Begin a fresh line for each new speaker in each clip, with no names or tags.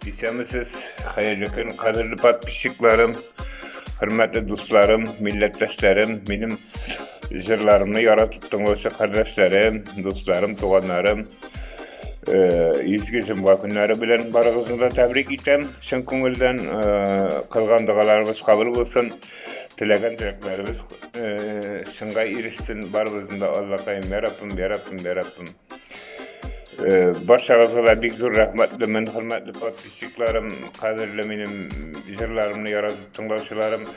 Исәнмесез, хәерле көн, кадерле подписчикларым, хөрмәтле дусларым, милләттәшләрем, минем җырларымны яратып тыңлаучы кардәшләрем, дусларым, туганнарым. Изге җомга көннәре белән барыгызны да тәбрик итәм. Чын күңелдән кылган догаларыбыз кабул булсын, теләгән теләкләребез чынга ирешсен. Барыбызны да Аллакаем, я Раббым, я Раббым, я Раббым. Барчагызга да бик зур рәхмәтлемен, хөрмәтле подписчикларым, кадерле минем җырларымны яратып тыңлаучыларым.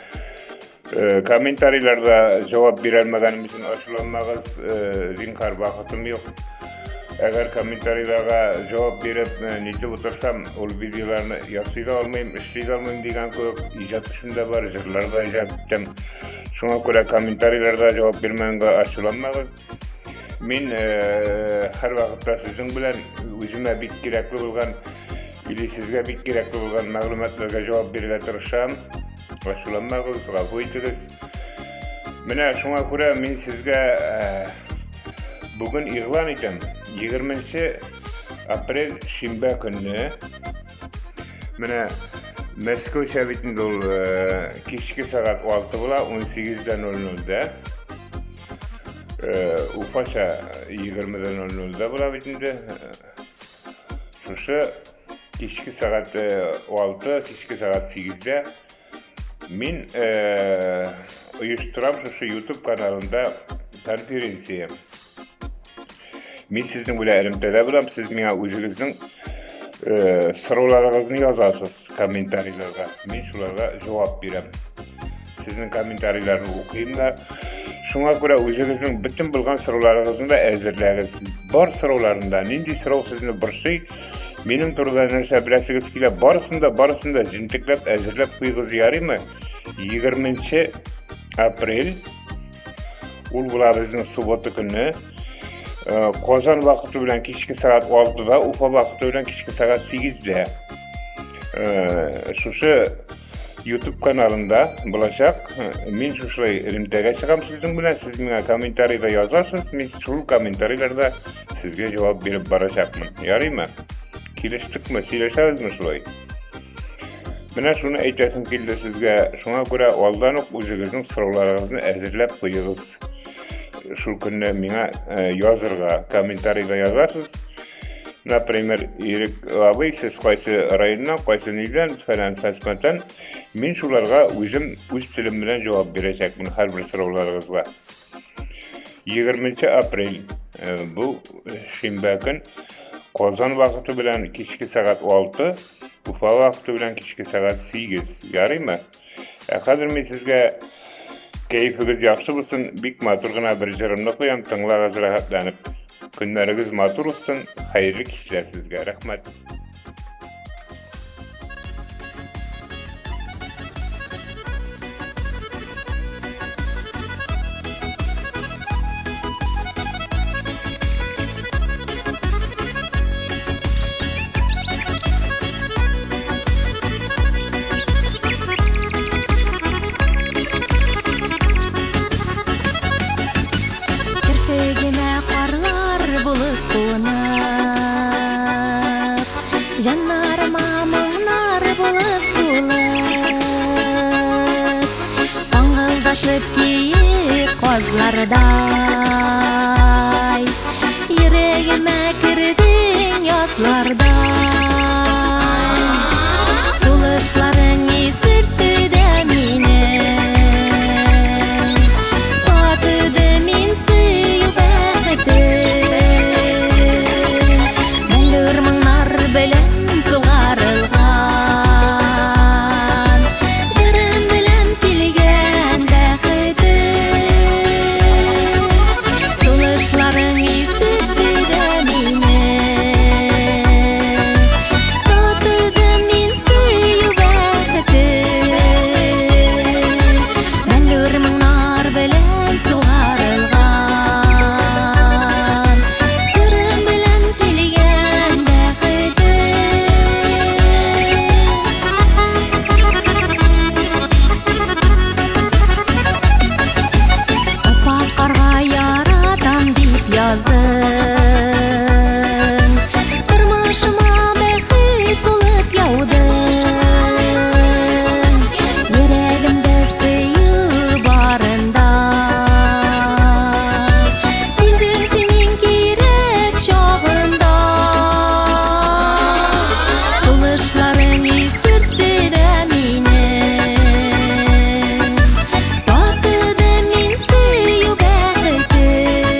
Комментарийларда җавап бирә алмаганым өчен ачуланмагыз, зинһар, вакытым юк. Әгәр комментарийларга җавап биреп, нитеп утырсам, ул видеоларны ясый да алмыйм, эшли дә алмыйм дигән кебек, иҗат эшем дә бар, җырлар да иҗат иттем. Шуңа күрә комментарийларда җавап бирмәгәнгә ачуланмагыз. Мин һәрвакытта сезнең белән үземә бик кирәкле булган или сезгә бик кирәкле булган мәгълүматларга җавап бирергә тырышам. Ачуланмагыз, гафу итегез. Менә шуңа күрә мин сезгә бүген игълан итәм. 20 апрель шимбә көнне менә Мәскәүчә бит инде ул кичке сәгать 6 була, 18:00-дә. Уфача 20:00-дә була бит инде. Шушы кичке сәгать 6, кичке сәгать 8-дә мин оештырам шушы YouTube каналында конференция. Мин сезнең белән элемтәдә булам, сез миңа үзегезнең сорауларыгызны язасыз комментарийларга. Мин шуларга җавап бирәм. Сезнең комментарийларны укыйм да. Шуңа күрә үзегезнең бөтен булган сорауларыгызны да әзерләгез. Бар сорауларны да, нинди сорау сезне борчый, минем турыда нәрсә беләсегез килә, барысын да, барысын да җентекләп әзерләп куйгыз, ярыймы? 20 апрель ул була безнең суббота көнне. Казан вакыты белән кичке сәгать 6-да, Уфа вакыты белән кичке сәгать 8-дә. Шушы YouTube каналында булачак. Мин шушылай элемтәгә чыгам сезнең белән. Сез миңа комментарийда язасыз, мин шул комментарийларда сезгә җавап биреп барачакмын. Ярыймы? Килештекме? Сөйләшәбезме шулай? Менә шуны әйтәсем килде сезгә. Шуңа күрә алдан ук үзегезнең сорауларыгызны әзерләп куегыз. Шул көнне миңа язырга, комментарийда язасыз. Например, Ирек абый, сез кайсы районнан, кайсы нидән, фәлән фәсмәтән. Мин шуларга үзем үз телем белән җавап бирәчәкмен һәрбер сорауларыгызга. 20 апрель бу шимбә көн Казан вакыты белән кичке сәгать 6, Уфа вакыты белән кичке сәгать 8. Ярыймы? Ә хәзер мин сезгә кәефегез яхшы булсын, бик матур гына бер җырымны куям, тыңлагыз рәхәтләнеп. Көннәрегез матур узсын, хәерле кичләр сезгә. Рәхмәт.
Керфегемә карлар булып кунып, Җаннарыма моңнар булып тулып, Аңгылдашып киек казлардай, Йөрәгемә кердең язлардай. Сулышларың исертте дә мине, Татыды мин сөю бәхетен. Мәллүр моңнар белән сугарылган, Җырым белән килгән бәхетем. Сулышларың исертте дә мине. Татыдым мин сөю бәхетен.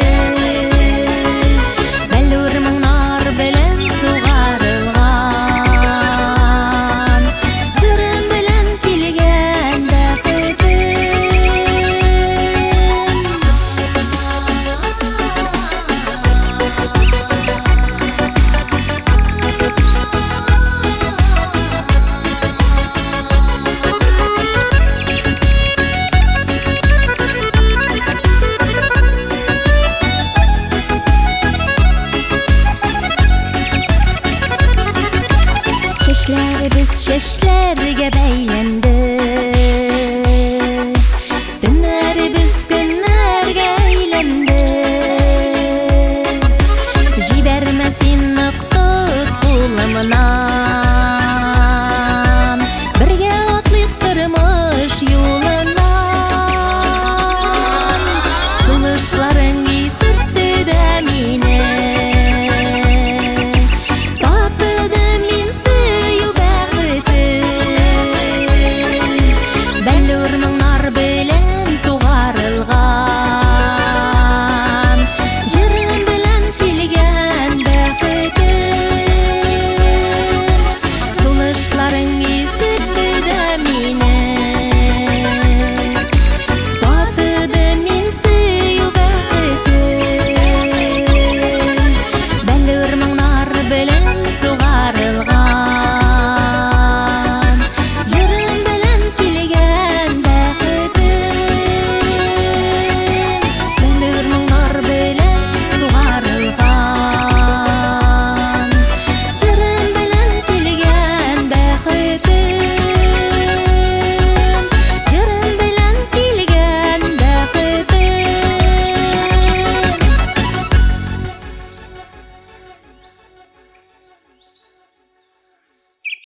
Бәллүр моңнар белән сугарылган. Җырым белән килгән бәхетем. Чәчләребез чәчләргә бәйләнде. Төннәребез көннәргә әйләнде. Җибәрмә син нык тот кулымнан.